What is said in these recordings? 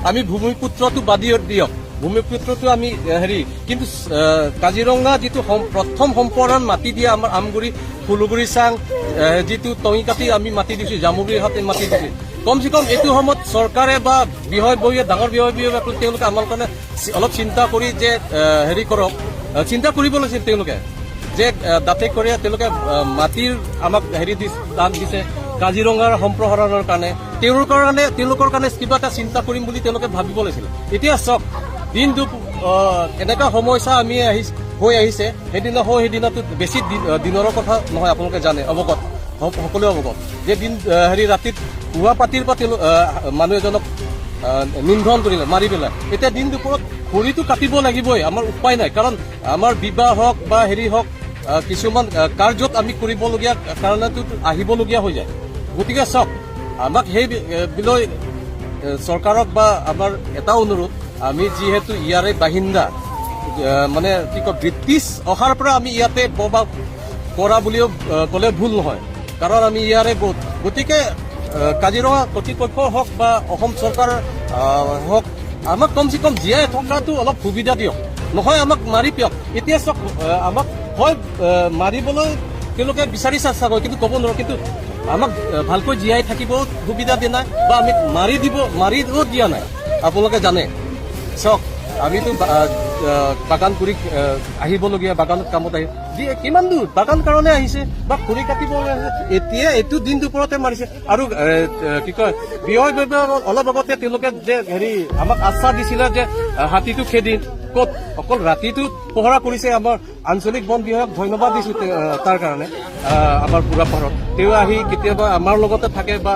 আমি ভূমিপুত্ৰটো বাদ দিয়ক, ভূমিপুত্ৰটো আমি হেৰি, কিন্তু কাজিৰঙা যিটো প্ৰথম সম্প্ৰসাৰণ মাটি দিয়া আমাৰ আমগুৰি, ফুলগুৰি চাং, যিটো টঙিকাটি আমি মাটি দিছোঁ, জামুগুৰি হাটে মাটি দিছোঁ, কমচে কম এইটো সময়ত চৰকাৰে বা বিষয়ববীয়া, ডাঙৰ বিষয়ববীয়া তেওঁলোকে আমাৰ কাৰণে অলপ চিন্তা কৰি যে হেৰি কৰক, চিন্তা কৰিব লাগিছিল তেওঁলোকে যে দাঁতে কৰি তেওঁলোকে মাটিৰ আমাক হেৰি দি দান দিছে কাজিৰঙাৰ সম্প্ৰসাৰণৰ কাৰণে, তেওঁলোকৰ কাৰণে কিবা এটা চিন্তা কৰিম বুলি তেওঁলোকে ভাবিব লাগিছিল। এতিয়া চাওক, দিনটো এনেকুৱা সমস্যা আমি আহি হৈ আহিছে। সেইদিনা হৈ সেইদিনাটো বেছি দিনৰৰ কথা নহয়, আপোনালোকে জানে, অৱগত, সকলোৱে অৱগত যে দিন হেৰি ৰাতিত পুৱা পাতিৰ পৰা তেওঁলোক মানুহ এজনক নিধন কৰিলে, মাৰি পেলাই। এতিয়া দিন দুপৰত খৰিটো কাটিব লাগিবই, আমাৰ উপায় নাই। কাৰণ আমাৰ বিবাহ হওক বা হেৰি হওক, কিছুমান কাৰ্যত আমি কৰিবলগীয়া কাৰণেতো আহিবলগীয়া হৈ যায়। গতিকে চাওক, আমাক সেই বিলৈ চৰকাৰক বা আমাৰ এটা অনুৰোধ, আমি যিহেতু ইয়াৰে বাসিন্দা, মানে কি কয়, ব্ৰিটিছ অহাৰ পৰা আমি ইয়াতে বসবাস কৰা বুলিও ক'লে ভুল নহয়, কাৰণ আমি ইয়াৰে বহুত। গতিকে কাজিৰঙা কৰ্তৃপক্ষ হওক বা অসম চৰকাৰ হওক, আমাক কমচে কম জীয়াই থকাটো অলপ সুবিধা দিয়ক, নহয় আমাক মাৰি পিয়ক। এতিয়া চাওক, আমাক হয় মাৰিবলৈ তেওঁলোকে বিচাৰিছে চাগৈ, কিন্তু ক'ব নোৱাৰো, কিন্তু আমাক ভালকৈ জীয়াই থাকিব সুবিধা দিয়া নাই বা আমি মাৰি দিব, মাৰিও দিয়া নাই। আপোনালোকে জানে, চাওক, আমিতো বাগান কৰি আহিবলগীয়া, বাগানত কামত আহি যি কিমান দূৰ বাগান কাৰণে আহিছে বা খৰি কাটিব আহিছে, এতিয়া এইটো দিন দুপৰতে মাৰিছে। আৰু কি কয়, বিষয় অলপ আগতে তেওঁলোকে যে হেৰি আমাক আশ্বাস দিছিলে যে হাতীটো খেদিম, ক'ত অকল ৰাতিটো পহৰা কৰিছে। আমাৰ আঞ্চলিক বন বিভাগক ধন্যবাদ দিছো তাৰ কাৰণে। আমাৰ পুৰা পাহাৰত তেওঁ আহি কেতিয়াবা আমাৰ লগতে থাকে বা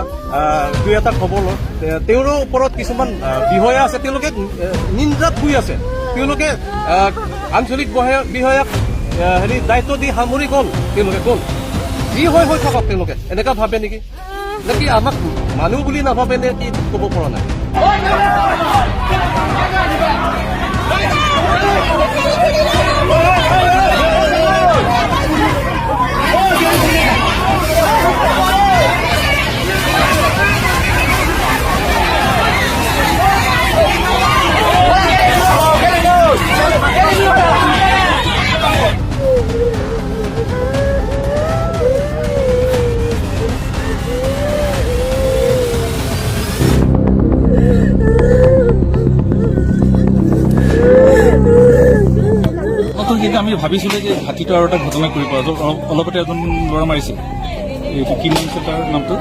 দুই এটা খবৰ লয়। তেওঁৰো ওপৰত কিছুমান বিষয়া আছে, তেওঁলোকে নিন্দ্ৰাত শুই আছে। তেওঁলোকে আঞ্চলিক বিষয়াক হেৰি দায়িত্ব দি সামৰি গ'ল, তেওঁলোকে গ'ল, যি হৈ হৈ থাকক। তেওঁলোকে এনেকুৱা ভাবে নেকি, নেকি আমাক মানুহ বুলি নাভাবে নে কি, ক'ব পৰা নাই। নতুন, কিন্তু আমি ভাবিছিলো যে হাতীটো আৰু এটা ঘটনা কৰিব। অলপতে এজন ল'ৰা মাৰিছিল, এইটো কি নাম আছিল তাৰ নামটো,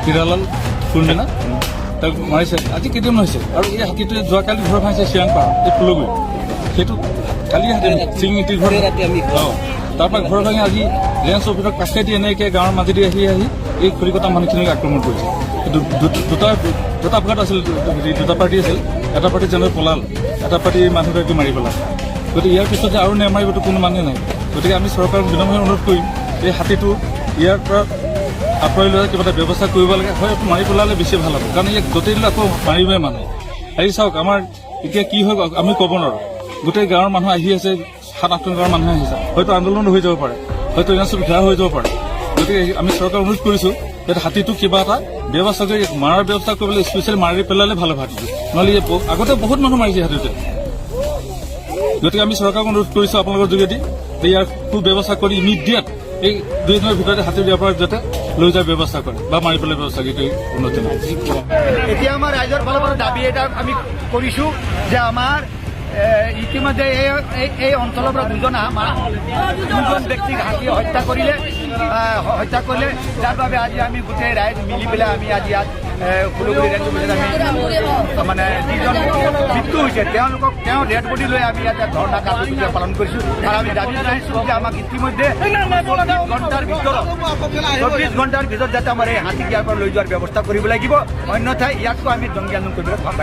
হিৰালাল পূৰ্ণিমা, তাক মাৰিছে আজি কেইদিনমান হৈছে। আৰু এই হাতীটোৱে যোৱাকালি ঘৰ ভাঙিছে চিৰাং পাহাৰ, এই ফুলগুৰি, সেইটো কালি হাতী চিং ঘৰ, তাৰপৰা ঘৰ ভাঙি আজি ৰেঞ্জ অফিচৰ কাষেদি এনেকৈ গাঁৱৰ মাজেদি আহি আহি এই খৰিকটা মানুহখিনিক আক্ৰমণ কৰিছে। দুটা দুটা ভাগত আছিল, দুটা পাৰ্টি আছিল। এটা পাৰ্টি যেনে পলাল, এটা পাৰ্টি মানুহগৰাকী মাৰি পেলাল। গতিকে ইয়াৰ পিছত যে আৰু নেমাৰিবতো কোনো মানে নাই। গতিকে আমি চৰকাৰক বিনম্ৰভাৱে অনুৰোধ কৰিম, এই হাতীটো ইয়াৰ পৰা আঁতৰাই লৈ কিবা এটা ব্যৱস্থা কৰিব লাগে। হয় মাৰি পেলালে বেছি ভাল হ'ব, কাৰণ ইয়াক য'তেই দিলে আকৌ মাৰিবই মানুহ। হেৰি চাওক, আমাৰ এতিয়া কি হয় আমি ক'ব নোৱাৰোঁ। গোটেই গাঁৱৰ মানুহ আহি আছে, 7-8 গাঁৱৰ মানুহ আহিছে, হয়তো আন্দোলন হৈ যাব পাৰে, হয়তো ৰেঞ্জত ঘেৰা হৈ যাব পাৰে। গতিকে আমি চৰকাৰক অনুৰোধ কৰিছোঁ যাতে হাতীটো কিবা এটা ব্যৱস্থা কৰি মাৰাৰ ব্যৱস্থা কৰিবলৈ, স্পেচিয়েল মাৰি পেলালে ভাল হ'ব হাতীটো, নহ'লে আগতে বহুত মানুহ মাৰিছে হাতীটোৱে। গতিকে আমি চৰকাৰক অনুৰোধ কৰিছোঁ আপোনালোকৰ যোগেদি যে ইয়াৰ সু ব্যৱস্থা কৰি ইমিডিয়েট এই 2 দিনৰ ভিতৰতে হাতী ইয়াৰ পৰা যাতে লৈ যোৱাৰ ব্যৱস্থা কৰে বা মাৰি পেলোৱাৰ ব্যৱস্থা কৰে, এইটোৱে অনুৰোধ জনাইছোঁ। এতিয়া আমাৰ ৰাইজৰ ফালৰ পৰা দাবী এটা আমি কৰিছোঁ যে আমাৰ ইতিমধ্যে এই অঞ্চলৰ পৰা দুজন ব্যক্তিক হাতীয়ে হত্যা কৰিলে, যাৰ বাবে আজি আমি গোটেই ৰাইজ মিলি পেলাই আমি আজি ইয়াত ফুলগুৰি ৰেঞ্জ অফিচত আমি মানে যিজন মৃত্যু হৈছে তেওঁলোকক তেওঁ ডেড বডি লৈ আমি ইয়াতে ধৰ্ণা কাৰ্যসূচী পালন কৰিছোঁ। আৰু আমি দাবী জনাইছোঁ যে আমাক ইতিমধ্যে 24 ঘণ্টাৰ ভিতৰত যাতে আমাৰ এই হাতীক ইয়াৰ পৰা লৈ যোৱাৰ ব্যৱস্থা কৰিব লাগিব, অন্যথা ইয়াতকৈ আমি জংগী আন্দোলন কৰিবলৈ বাধ্য।